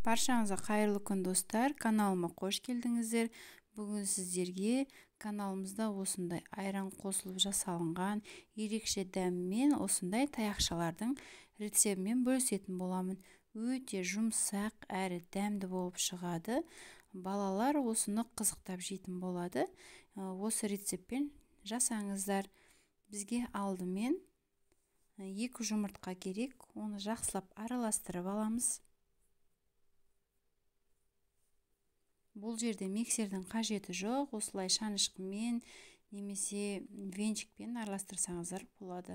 Баршаңызға қайырлы күн, достар. Каналыма қош келдіңіздер. Бүгін сіздерге каналымызда осындай айран қосылып жасалынған ерекше дәммен осындай таяқшалардың рецептімен бөлісетін боламын. Өте жұмсақ әрі дәмді болып шығады. Балалар осыны қызықтап жейтін болады. Осы рецептпен жасаңыздар. Бізге алдымен 2 жұмыртқа керек. Оны жақсылап араластырып аламыз. Бұл жерде миксердің қажеті жоқ, осылай шанышқымен немесе венчикпен араластырсаңыздар болады.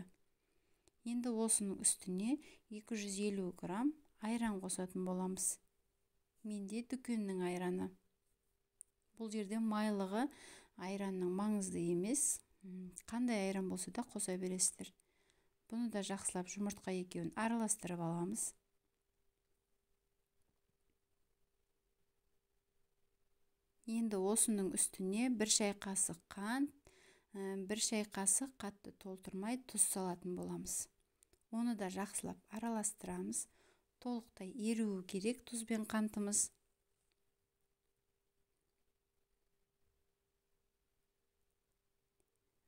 Енді осының үстіне 250 грамм айран қосатын боламыз. Менде дүкеннің айраны. Бұл жерде майлығы айранның маңызды емес. Қандай айран болса да қоса бересіздер. Бұны да жақсылап жұмыртқа екеуін араластырып аламыз. Енді осының үстіне 1 шай қасық қант, 1 шай қасық қатты толтырмай тұз салатын боламыз. Оны да жақсылап араластырамыз. Толықтай еруі керек тұз бен қантымыз.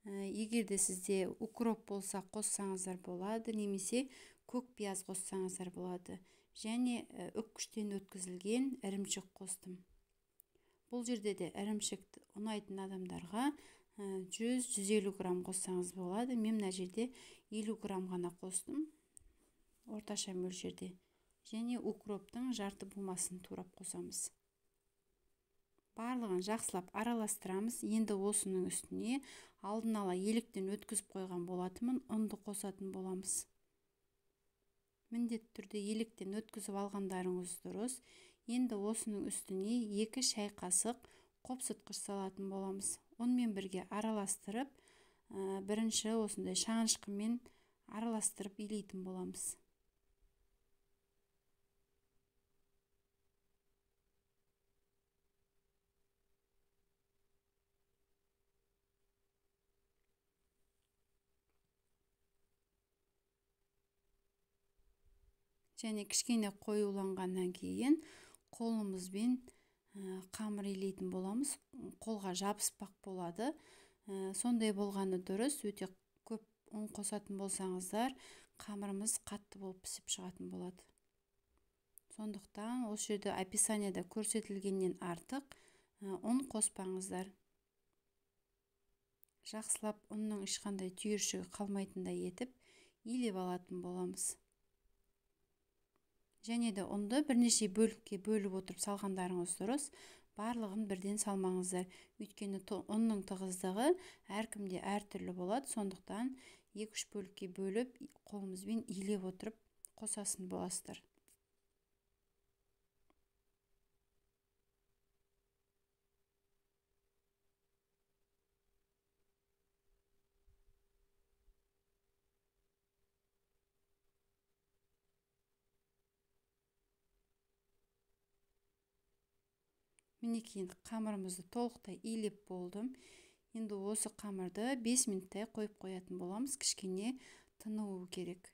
Егер де сізде укроп болса қоссаңыздар болады, немесе көк пияз қоссаңыздар болады. Және үккіштен өткізілген ірімшік қостым. Бұл жерде де ірімшікті ұнайтын адамдарға 100-150 грамм қоссаңыз болады. Мен мына жерде 50 грамм ғана қостым, орташа мөлшерде. Және укроптың жарты бумасын турап қосамыз. Барлығын жақсылап араластырамыз. Енді осының үстіне алдын ала електен өткізіп қойған болатынмын, ұнды қосатын боламыз. Міндетті түрде електен өткізіп алғандарыңыз дұрыс. Енді осының үстіне 2 шай қасық қопсытқыш салатын боламыз. Онымен бірге араластырып, бірінші осындай шанышқымен араластырып илейтін боламыз. Және кішкене қоюланғаннан кейін қолымызбен қамыр илейтін боламыз. Қолға жабыспақ болады. Сондай болғаны дұрыс. Өте көп ұн қосатын болсаңыздар, қамырымыз қатты болып пісіп шығатын болады. Сондықтан осы жерде описанияда көрсетілгеннен артық ұн қоспаңыздар. Жақсылап ұнның ешқандай түйіршігі қалмайтындай етіп илеп алатын боламыз. Және де ұнды бірнеше бөлікке бөліп отырып салғандарыңыз дұрыс. Барлығын бірден салмаңыздар. Өйткені ұнның тығыздығы әркімде әртүрлі болады. Сондықтан 2-3 бөлікке бөліп, қолымызбен илеп отырып қосасын боласыздар. Мінекей енді қамырымызды толықтай илеп болдым. Енді осы қамырды 5 минуттай қойып қоятын боламыз. Кішкене тынуы керек.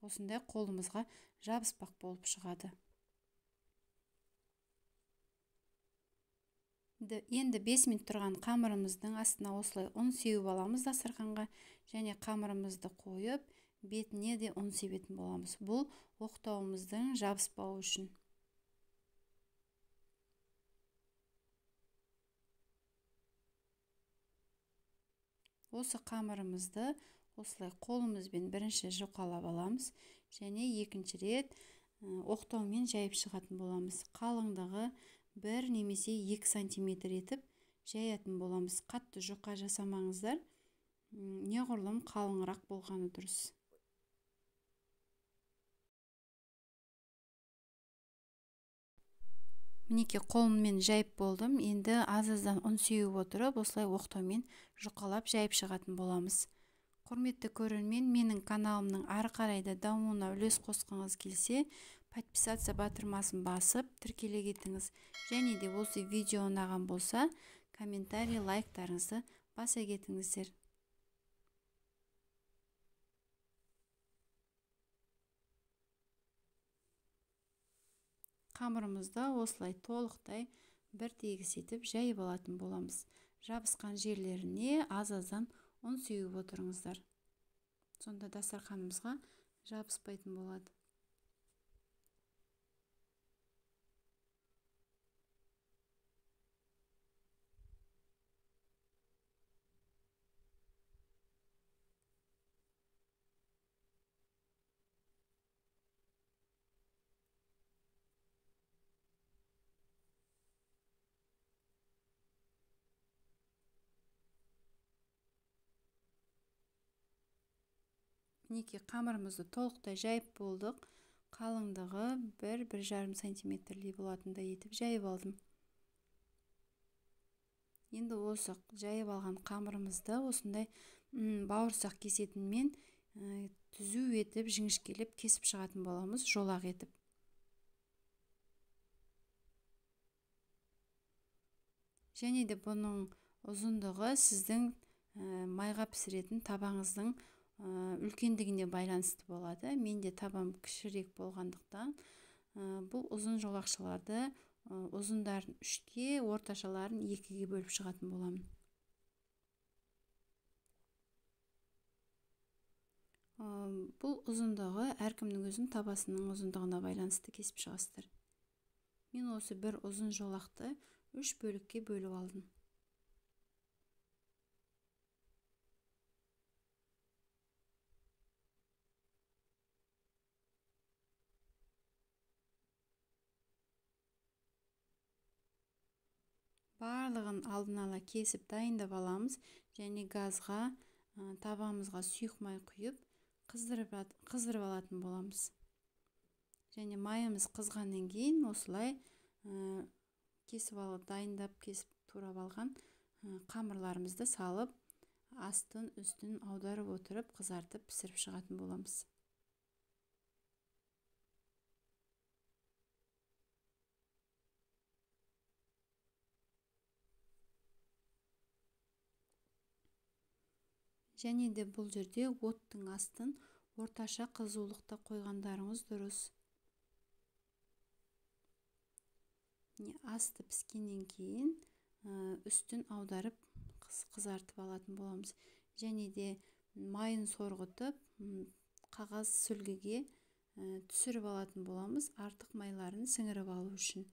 Осындай қолымызға жабыспақ болып шығады. Енді 5 минут тұрған қамырымыздың астына осылай ұн сеуіп аламыз дастарханға. Және қамырымызды қойып, бетіне де ұн себетін боламыз. Бұл оқтауымыздың жабыспауы үшін. Осы қамырымызды осылай қолымызбен бірінші жұқалап аламыз және екінші рет оқтаумен жайып шығатын боламыз. Қалыңдығы 1 немесе 2 сантиметр етіп жаятын боламыз. Қатты жұқа жасамаңыздар, неғұрлым қалыңырақ болғаны дұрыс. Мінекей қолыммен жайып болдым. Енді аз-аздан ұн сеуіп отырып, осылай оқтаумен жұқалап жайып шығатын боламыз. Құрметті көрермен, менің каналымның ары қарай да дамуына үлес қосқыңыз келсе, подписаться батырмасын басып, тіркеле кетіңіз. Және де осы видео ұнаған болса, комментарий, лайктарыңызды баса кетіңіздер. Қамырымызды осылай толықтай бір тегіс етіп жайып алатын боламыз. Жабысқан жерлеріне аз-аздан ұн сеуіп отырыңыздар. Сонда дастарханымызға жабыспайтын болады. Мінекей қамырымызды толықтай жайып болдық. Қалыңдығы 1-1,5 сантиметрлей болатындай етіп жайып алдым. Енді осы жайып алған қамырымызды осындай бауырсақ кесетінмен түзу етіп, жіңішкелеп кесіп шығатын боламыз, жолақ етіп. Және де бұның ұзындығы сіздің майға пісіретін табаңыздың үлкендігіне байланысты болады. Менде табам кішірек болғандықтан бұл ұзын жолақшаларды ұзындарын 3-ке, орташаларын 2-ге бөліп шығатын боламын. Бұл ұзындығы әркімнің өзінің табасының ұзындығына байланысты кесіп шығасыздар. Мен осы бір ұзын жолақты 3 бөлікке бөліп алдым. Барлығын алдын ала кесіп дайындап аламыз және газға табамызға сұйық май құйып қыздырып алатын боламыз. Және майымыз қызғаннан кейін осылай кесіп алып, дайындап кесіп турап алған қамырларымызды салып, астын үстін аударып отырып қызартып пісіріп шығатын боламыз. Және де бұл жерде оттың астын орташа қызулықта қойғандарыңыз дұрыс. Асты піскеннен кейін үстін аударып қызартып алатын боламыз. Және де майын сорғытып қағаз сүлгіге түсіріп алатын боламыз, артық майларын сіңіріп алу үшін.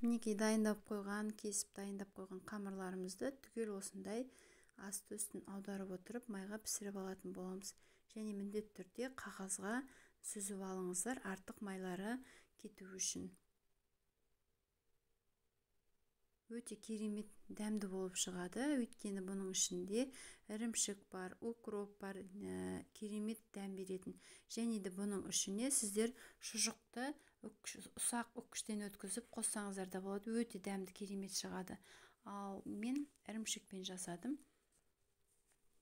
Мінекей дайындап қойған, кесіп дайындап қойған қамырларымызды түгел осындай асты үстін аударып отырып майға пісіріп алатын боламыз. Және міндетті түрде қағазға сүзіп алыңыздар, артық майлары кету үшін. Өте керемет дәмді болып шығады, өйткені бұның ішінде ірімшік бар, укроп бар, керемет дәм беретін. Және де бұның ішіне сіздер шұжықты ұсақ үккіштен өткізіп қоссаңыздар да болады, өте дәмді керемет шығады. Ал мен ірімшікпен жасадым.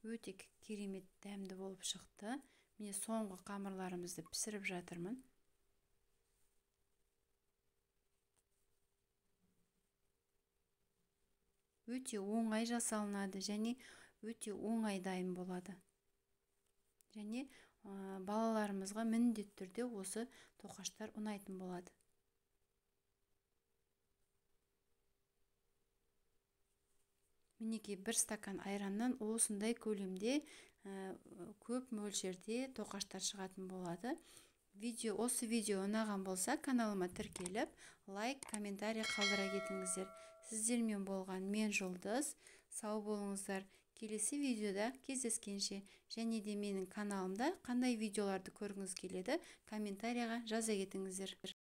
Өте керемет дәмді болып шықты. Міне соңғы қамырларымызды пісіріп жатырмын. Өте оңай жасалынады және өте оңай дайын болады. Және балаларымызға міндетті түрде осы тоқаштар ұнайтын болады. Мінекей бір стакан айраннан осындай көлемде көп мөлшерде тоқаштар шығатын болады. Осы видео ұнаған болса, каналыма тіркеліп, лайк, комментарий қалдыра кетіңіздер. Сіздермен болған мен Жұлдыз. Сау болыңыздар. Келесі видеода кездескенше. Және де менің каналымда қандай видеоларды көргіңіз келеді, комментарияға жаза кетіңіздер.